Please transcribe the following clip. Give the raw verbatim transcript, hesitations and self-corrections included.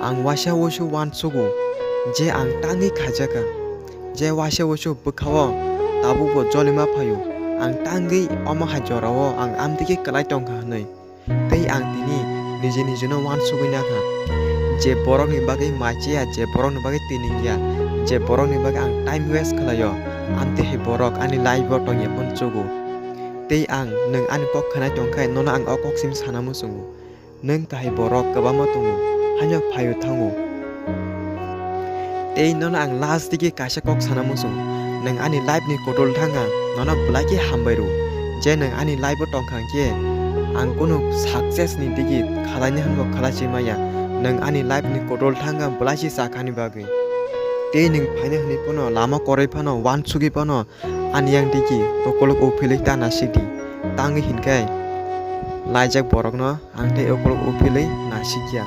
Ang waisa waisa uansugo je ang tangwi khaijakha, je waisa waisa bwkhao tabukbo jolima phaio. Ang tangwi omo hai jorao ang amtwi khe kwlai tongkha hwnwi. Tei ang tini niji nijino uansugwi nakha, je borokni bagwi maichaya, je borokni bagwi twi ningya, je borokni bagwi ang time waste khlaio, amtwi hai borok ani life-o tongya phano chugo. Tei ang nwng ani kok khnai tongkhe nono ang o kok simi sana muchungo. Nwng kahai borok kwbangma tongo, haino phaio thango. Tei nono ang last digi kaisa kok sana muchungo, nwng ani life ni kotor thangkha, nono belai khe hambai rw. Je nwng ani life o tongkha hwnkhe ang kunu success ni digi khalaina hwnbo khalai se maya. Nwng ani life ni kotor thangkha belai se chakhani bagwi. Tei nwng phaina hwnwi phano lama kwrwi phano uansugwi phano ani yang digi ukuluk uphilwi ta nasikdi. Tangwi hinkhe laijak borokno ang tei ukuluk uphilwi nasikya.